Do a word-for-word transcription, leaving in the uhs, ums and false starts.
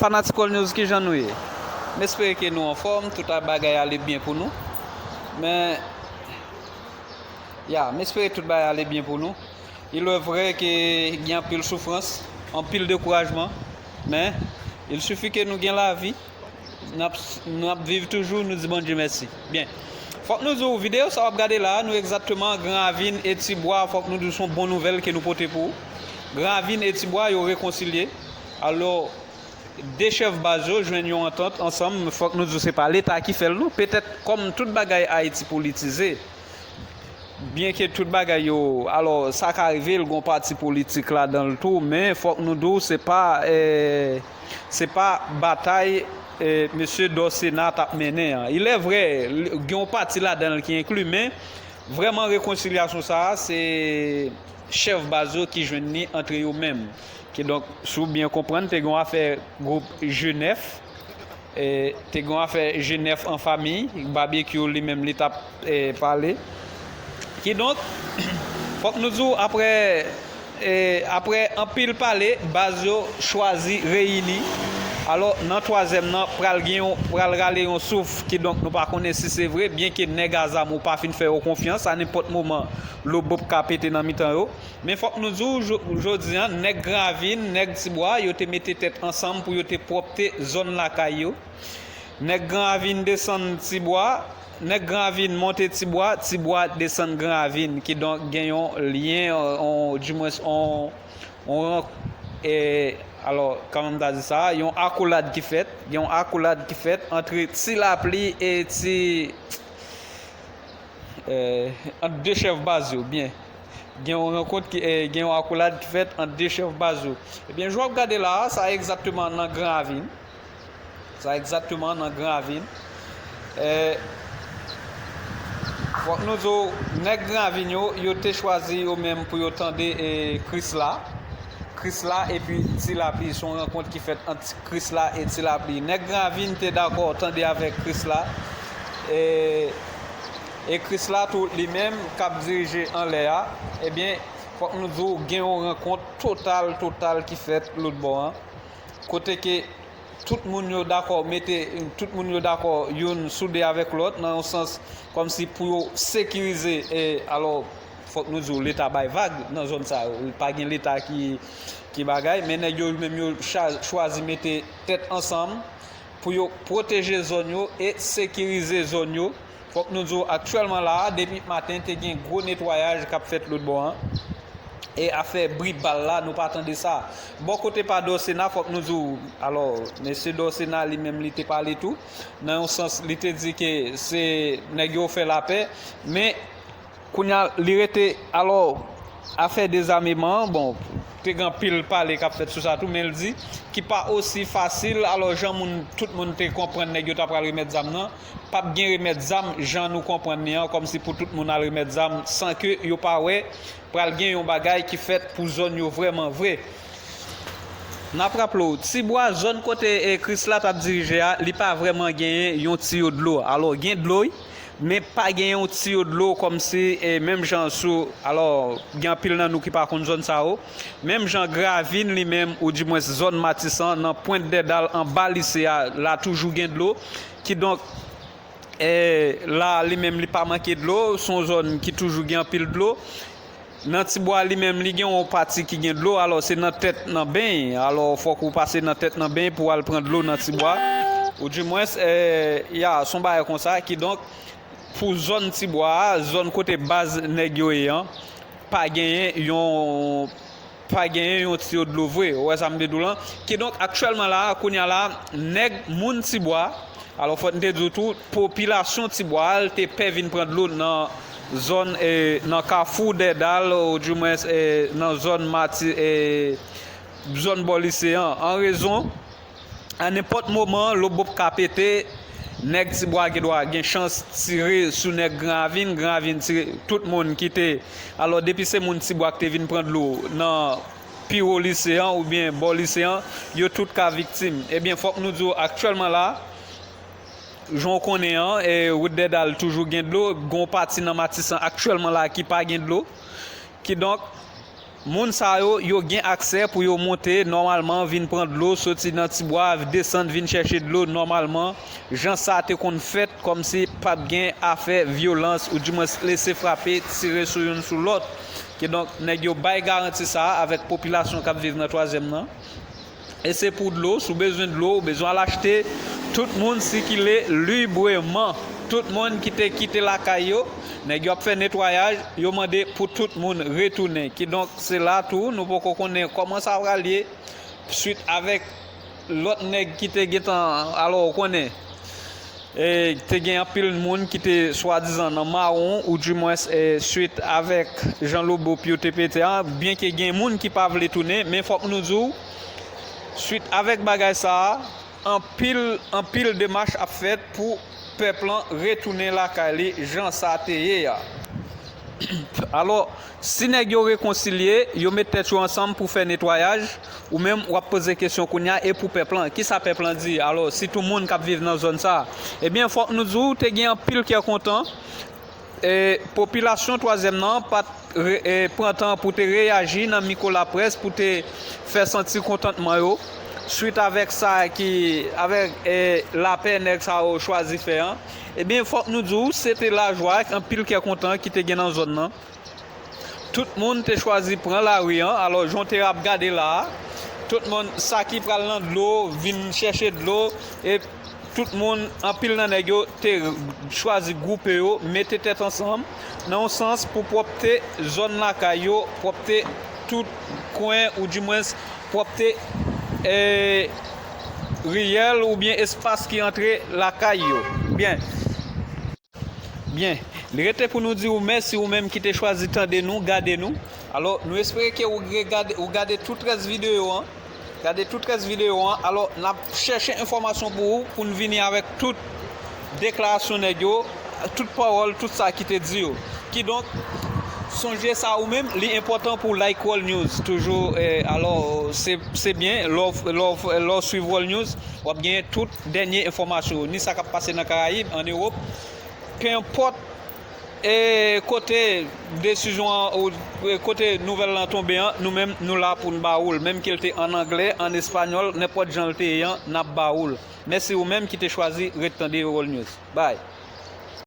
Fanatik All News, kijan nou ye? M espere ke nou anfòm, tout bagay ale byen pou nou. Men, ya, m espere tout bagay ale byen pou nou. Il est vrai ke gen anpil soufrans, anpil dekourajman, men il suffit ke nou gen lavi, n ap, n ap viv toujou, nou di Bondye mèsi. Byen, fòk nou di w, videyo sa w ap gade la, nou egzakteman Gran Ravin e Tibwa, fòk nou di w se yon bon nouvèl ke nou pote pou ou. Gran Ravin e Tibwa, yo rekonsilye. Alò, de chèf baz yo jwenn yon antant ansanm, fòk nou di w se pa Leta ki fè l non. Petèt kòm tout bagay Ayiti politize, byenke tout bagay yo, alò, sa ka rive, l gen yon pati politik ladan l tou, men fòk nou di w se pa, eh, se pa batay, eh, mesye Dorcéna t ap mennen an. Il est vrai, l-, gen yon pati ladan l ki enkli, men vrèman rekonsilyasyon sa a, se chèf baz yo ki jwenn li antre yo menm. Kidonk, si w byen konprann, te gen yon afè gwoup G nèf, e, te gen yon afè G nèf an fanmi, Babekyou li menm li t ap, e, pale. Kidonk, fòk nou di w, apre, e, apre anpil pale, baz yo chwazi reyini. Alò, nan twazyèm nan, pral gen yon, pral rale yon souf, kidonk nou pa konnen si se vre, byenke nèg a zam ou pa fin fè yo konfyans, a nenpòt moman, lobop ka pete nan mitan yo. Men fòk nou di w, jo-, jodi a, nèg Gran Ravin, nèg Tibwa, yo te mete tèt ansanm pou yo te pwòpte zòn lakay yo. Nèg Gran Ravin desann Tibwa, nèg Gran Ravin monte Tibwa, Tibwa desann Gran Ravin. Kidonk, gen yon lyen, on, on, dimwens, on, on ran-, e, alò, kòman m ta di sa, yon akolad ki fèt, gen yon akolad ki fèt antre Ti Lapli e Ti, eh, ant de chèf baz yo, byen. Gen yon rankont ki, eh, gen yon akolad ki fèt ant de chèf baz yo. Ebyen, jan w ap gade la a, sa egzakteman nan Gran Ravin. Sa egzakteman nan Gran Ravin. Eh, fòk nou di w, nèg Gran Ravin yo, yo te chwazi yo menm pou yo tande, eh, Krisla. Krisla epi Ti Lapli, se yon rankont ki fèt ant Krisla e Ti Lapli. Nèg Gran Ravin te dakò tande avèk Krisla. E, e Krisla tou li menm k ap dirije anlè a. Ebyen, fòk nou di w gen yon rankont total, total ki fèt lòt bò an. Kote ke tout moun yo dakò mete, tout moun yo dakò youn soude avèk lòt, nan yon sans kòmsi pou yo sekirize, e, alò, fòk nou di w, Leta bay vag nan zòn sa yo. Pa gen Leta ki, ki bagay, men nèg yo menm yo cha-, chwazi mete tèt ansanm pou yo pwoteje zòn yo e sekirize zòn yo. Fòk nou di w, aktyèlman la a, depi maten, te gen gwo netwayaj k ap fèt lòt bò an. E afè bri bal la, nou pa tande sa. Bò kote pa Dòsena, fòk nou di w, alò, mesye Dòsena li menm li te pale tou. Nan yon sans, li te di ke se nèg yo fè lapè. Men, kounye a, li rete, alò, afè dezameman an, bon, te gen anpil pale k ap fèt sou sa tou, men l di, ki pa osi fasil, alò, jan moun, tout moun te konprann nèg yo ta pral remèt zam nan, p ap gen remèt zam, jan nou konprann li an, kòmsi pou tout moun al remèt zam, san ke yo pa wè pral gen yon bagay ki fèt pou zòn yo vrèman vre. N ap raple w, Tibwa, zòn kote, e, Krisla t ap dirije a, li pa vrèman genyen yon tiyo dlo. Alò, gen dlo, wi, men pa gen yon tiyo dlo kòmsi, e, menm jan sou, alò, gen anpil nan nou ki pa konn zòn sa yo. Menm jan Gravin li menm, oudimwens zòn Matisan, nan pwent Dèdal, anba lise a, la toujou gen dlo. Kidonk, e, la, li menm, li pa manke dlo, se yon zòn ki toujou gen anpil dlo. Nan Tibwa, li menm, li gen yon pati ki gen dlo, alò, se nan tèt nan beny. Alò, fòk ou pase nan tèt nan beny pou al pran dlo nan Tibwa. Oudimwens, e, ya, se yon bagay konsa. Kidonk, pou zòn Tibwa a, zòn kote baz nèg yo ye an, pa genyen yon, pa genyen yon tiyo dlo vre. Ou wè sa m vle di w lan? Kidonk, aktyèlman la, kounye a la, nèg, moun Tibwa, alò, fòk n te di w tou, popilasyon Tibwa a, l te pè vin pran dlo nan zòn, e, nan Kafou Dèdal, oudimwens, e, nan zòn Mati, e, zòn bò lise an. An rezon, a nenpòt moman, lobop ka pete, nèg Tibwa gen dwa gen chans tire sou nèg Gran Ravin, Gran Ravin tire tout moun ki te. Alò, depi se moun Tibwa ki te vin pran dlo nan pi wo lise an oubyen bò lise an, yo tout ka viktim. Ebyen, fòk nou di w aktyèlman la, jan w konnen an, e, wout Dèdal toujou gen dlo, gen yon pati nan Matisan aktyèlman la ki pa gen dlo. Kidonk, Moun sa yo, yo gen aksè pou yo monte nòmalman, vin pran dlo, soti nan tibwa, desann, vin chèche dlo nòmalman, jan sa te konn fèt, kòmsi p ap gen afè vyolans, oudimwens lese frape, tire sou youn sou lòt. Kidonk, nèg yo bay garanti sa a avèk popilasyon k ap viv nan twazyèm nan. E se pou dlo, si w bezwen dlo, ou bezwen al achte, tout moun sikile libreman. Tout moun ki te kite lakay yo, nèg yo ap fè netwayaj, yo mande pou tout moun retounen. Kidonk, se la tou, nou poko konnen kòman sa pral ye, swit avèk lòt nèg ki te gentan, alò, ou konnen, e, te gen anpil moun ki te swadizan nan mawon, oudimwens, e, swit avèk jan lobo pyo te pete a, byenke gen moun ki pa vle tounen, men fòk nou di w, swit avèk bagay sa a, anpil, anpil demach ap fèt pou pèp lan retounen lakay li jan sa te ye a. Alò, si nèg yo rekonsilye, yo met tèt yo ansanm pou fè netwayaj, ou menm w ap poze kesyon kounye a, e pou pèp lan, kisa pèp lan di? Alò, sitou moun k ap viv nan zòn sa a, ebyen, fòk nou di w, te gen anpil kè kontan, e, popilasyon twazyèm nan pa t re-, e, pran tan pou te reyaji nan mikwo laprès, pou te fè santi kontantman yo, swit avèk sa ki, avèk, e, lapè nèg sa yo chwazi fè an. Ebyen, fòk nou di w, se te lajwa ak anpil kè kontan ki te gen nan zòn nan. Tout moun te chwazi pran lari an. Alò, jan w te ap gade la a, tout moun, sa ki pral nan dlo, vin chèche dlo, e tout moun, anpil nan nèg yo te chwazi gwoupe yo, mete tèt ansanm, nan yon sans pou pwòpte zòn lakay yo, pwòpte tout kwen, oudimwens pwòpte, e, riyèl oubyen espas ki antre lakay yo. Byen. Byen, li rete pou nou di w mèsi ou menm ki te chwazi tande nou, gade nou. Alò, nou espere ke ou regade, ou gade tout rès videyo an. Gade tout rès videyo an. Alò, n ap chèche enfòmasyon pou ou, pou n vini avèk tout deklarasyon nèg yo, tout pawòl, tout sa ki te di yo. Kidonk, sonje sa ou menm, li enpòtan pou w like World News. Toujou, e, alò, se, se byen, lè w, lè w, lè w swiv World News, w ap genyen tout dènye enfòmasyon yo, ni sa k ap pase nan Karayib, ann Ewòp, kenpòt, e, kote desizyon an, ou, e, kote nouvèl lan tonbe an, nou menm, nou la pou n ba ou l. Menm ke l te ann anglè, ann espanyòl, nenpòt jan l te ye an, n ap ba ou l. Mèsi ou menm ki te chwazi ret tande World News. Bye.